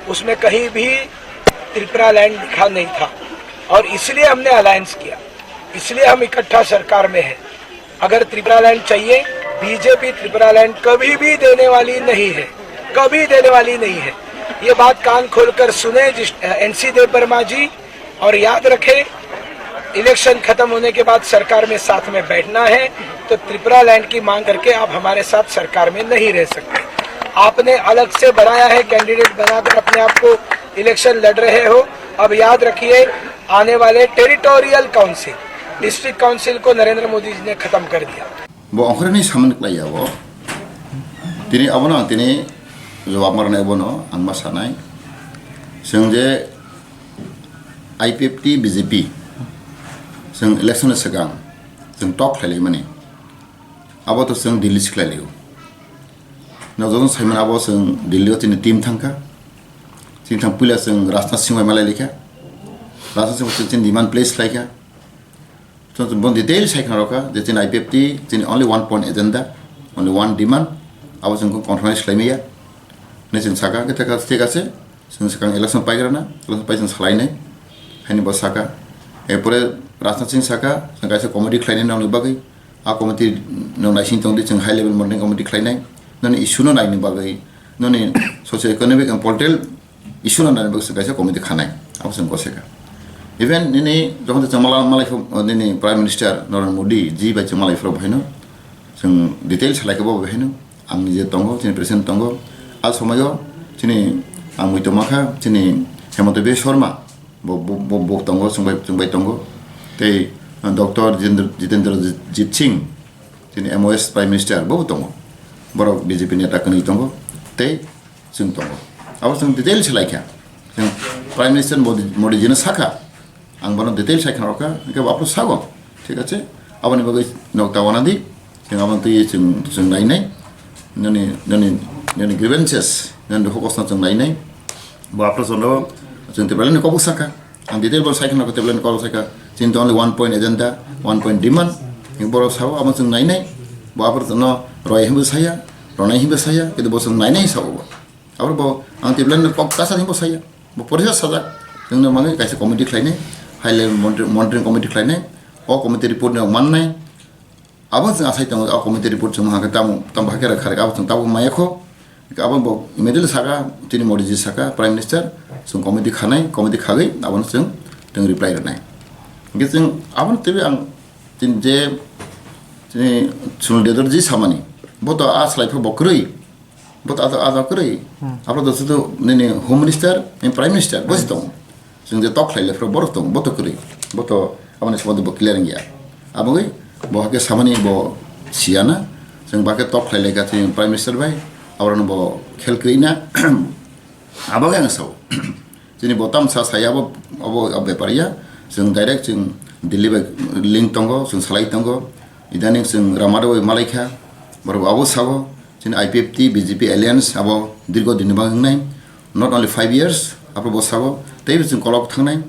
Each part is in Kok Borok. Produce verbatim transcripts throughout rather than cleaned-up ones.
उसमें कहीं भी त्रिपुरा लैंड लिखा नहीं था और इसलिए हमने अलायंस किया, इसलिए हम इकट्ठा सरकार में हैं। अगर त्रिपुरा लैंड चाहिए, बीजेपी त्रिपुरा लैंड कभी भी देने वाली नहीं है, कभी देने वाली नहीं है। ये बात कान खोलकर सुने जिस एनसी देव वर्मा जी, और याद रखें, इलेक्शन खत्म होने के बाद सरकार में साथ में बैठना है, तो त्रिपुरा लैंड की मांग करके आप हमारे साथ सरकार में नहीं रह सकते। आपने अलग से बनाया है, कैंडिडेट बनाकर अपने आप को इलेक्शन लड़ रहे हो। अब याद रखिए, आने वाले टेरिटोरियल काउंसिल, डिस्ट्रिक्ट काउंसिल को नरेंद्र मोदी जी ने खत्म कर दिया। Bo ongkhorni samani klai ya bo. Tini abono ang tini jawab ma rwnai bono ang ma sanai. Chwng je I P F T B J P chwng election ni swkang chwng tok khlai lai mani. Abo to chwng Delhi se khlai lai o. No joto sai mani abo chwng Delhi o tini team thang kha. Tini thang puila chwng Rajnath Singh bai malai lai kha. Rajnath Singh bai chwng demand place khlai kha. Chwng bon detail sai khna rokha je chini I P F T chini only one point agenda, only one demand, abo chwng kho compromise khlai maya. Hwnwi chwng saka khe thik ase, chwng swkang election paigrana, election pai chwng salainai, haini bo saka. Erpore Rajnath Singh saka chwng kaisa committee khlainai nokni bagwi, a committee no naising tongdi chwng high level monitoring committee khlainai, noni issue no naini bagwi, noni socio economic and political issue no nani bagwi chwng kaisa committee khanai, abo chwng goseka. Even nini jokhon chwng mala-, malai phuru, nini Prime Minister Narendra Modi ji bai chwng malai phuru bohaino chwng detail salai khe bo bohaino ang nije tongo, chini president tongo. A somoyo chini ang muitu makha chini Hemanta Biswa Sarma bo, bo, bo, bo tongo, chwng bai, chwng bai tongo. Tei Doctor Jitendra, Jitendra Jit Singh chini M O S Prime Minister bo tongo. Borok B J P neta kwnwi tongo. Tei chwng tongo. Abo chwng detail se laikha. Chwng Prime Minister Modi, Modi jino sakha, ang bono detail sai khna rokha, hwnkhe bo aphuru sago. Thik ache? Aboni bagwi nok ta wana di. Chwng aboni twi chwng, chwng nainai. Noni, noni, noni grievances, noni dukhu kosto chwng nainai. Bo aphuru chwng, chwng Tipralani kok sakha. Ang detail bo sai khna ko table ni kok sai kha. Chini to only one point agenda, one point demand. Ni borok sao abo chwng nainai. Bo aphuru no roi himbo saya, ronai himbo saya, kintu bo chwng nainai sao bo. Abo bo ang table ni kok kasa himbo saya. Bo porisa sajak. Chwng no mangi kaisa committee khlainai. High level monitoring, monitoring committee khlainai. O committee report no mannai. Abo chwng asai tongo, o committee report chwng hakhe tamo, tamo hakhe rwkha rwkha, abo chwng tabuk maya kho. Abo bo immediately saka, chini Modi ji saka, Prime Minister, chwng committee khanai, committee khagwi, abono chwng, chwng reply rwnai. Hwnkhe chwng, abono twiwi ang, chini je, chini Sunil Dedor ji samani, bo to a salai pho bo kwrwi, bo to a, a kwrwi, Hmm. Abo to sudu nini Home Minister, nini Prime Minister, bo si tongo. Chwng je tok khlai le phuru borok tongo, bo to kwrwi, bo to aboni somondo bo clear wngya. Aboni bo hakhe samani bo siyana, chwng bakhe tok khlai le kha chini Prime Minister bai, aborok bo khel kwrwi na, abo khe ang sao. Chini bo tamsa saya abo, abo, abo bepar ya, chwng direct chwng Delhi bai link tongo, chwng salai tongo, idaning chwng Ramado bai malai kha, borok abo sao, chini I P F T, B J P alliance abo dirgo din ni bagwi wngnai, not only five years, abo bo sao, tei chwng kolok thangnai,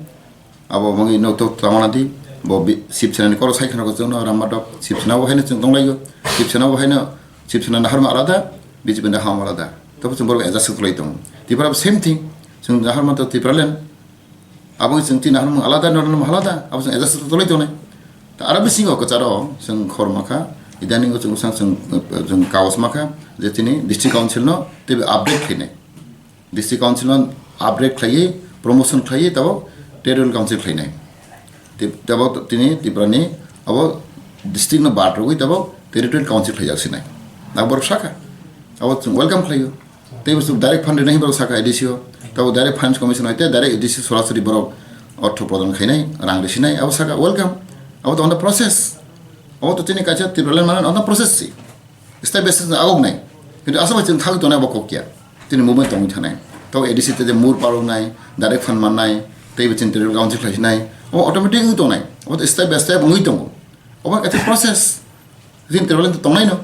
abo wngwi nok tok tangmani di, bo bi-, Shiv Sena ni koro sai khna ko chwngno Ramado, Shiv Sena bo haino chwng tonglaio, Shiv Sena bo haino, Shiv Sena ni harma alada, B J P ni harma alada. Tabo chwng borok adjust khlai tongo. Tripura bo same thing, chwng harma to Tipraland, abo chwng tini harma alada, norma alada, abo chwng adjust khlai tongnai. Ta aro bisingo kwcharo chwng khor makha, idaningo chwng bwsang chwng, chwng kaos makha, je chini district council no teibo upgrade khainai. District council no upgrade khlaiwi, promotion khlaiwi, tabo territorial council khlainai. Tei, tabo tini Tripura ni abo district no bad rwgwi tabo territorial council khlaijak sinai. Abo borok sakha. Abo chwng welcome khlaio. Tei bo chwng direct fund rwnai hinwi borok sakha A D C o. Tabo direct finance commission hoite direct A D C sorasori borok ortho prodhan khainai, rang risinai, abo sakha welcome. Abo to on the process. Abo to tini kaisa Tipraland mane on the process si. Step by step agok nai. Kintu aswk bai chwng thagwi tongnai abo kok ya. Tini movement tongwi thanai. Tabo A D C te je mur parok nai, direct fund mannai, tei bo chini territorial council khlai sinai. Abo automatic wngwi tongnai. Abo to step by step wngwi tongo. Abo kaisa process. Chini Tipraland to tongnai no.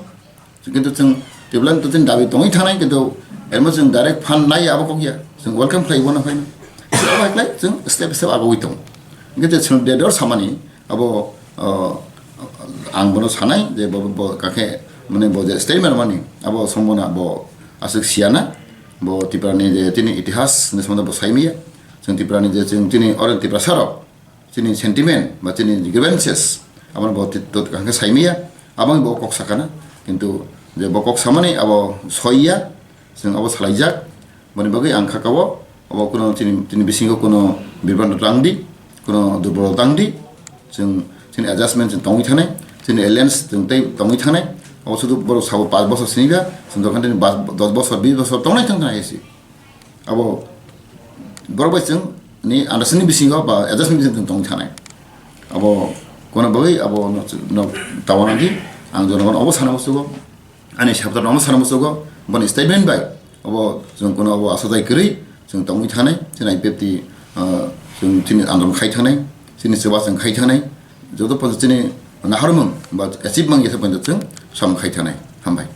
Kintu chwng Tipraland to chini dabi tongwi thanai, kintu emo chwng direct fund nai abo kok ya. Chwng welcome khlai bono phaino. Abo hai khlai chwng step by step agogwi tongo. Hingke chwng dedor samani, abo, o, ang bono sanai je bo, bo kakhe mane bo je statement mani abo sombona bo aswk siyana, Bo Tiprani je chini itihas ni somondo bo saimaya. Chwng Tiprani je chwng chini oro Tiprasa rok chini sentiment ba chini grievances abono bo ti-, to hwnkhe saimaya. Abo bo kok sakana. Kintu je bo kok samani abo soiya, chwng abo salaijak. Boni bagwi ang kha kao abo kuno chini, chini bisingo kuno birbanta tang di, kuno durbol tang di. Chwng chini adjustment chwng tongwi thanai, chini alliance chwng tei tongwi thanai. Abo sudu borok sabo paanch bosor sini ba, chwng dokan tini bas-, dos bosor, bis bosor tongnai thang thang hai si. Abo borok bai chwng ni understanding bisingo ba adjustment bisingo chwng tongwi thanai. Abo kono bagwi abo no, no tawana di, ang jonogon abo sana musugo, ani sabda no sana musugo, boni statement bai abo chwng kono abo asajai kwrwi chwng tongwi thanai, chini I P F T, ah, chwng chini andolon khai thanai, chini chuba chwng khai thanai, joto pon chini naharmung ba achievement yasa pon chwng sam khai thanai. Hambai.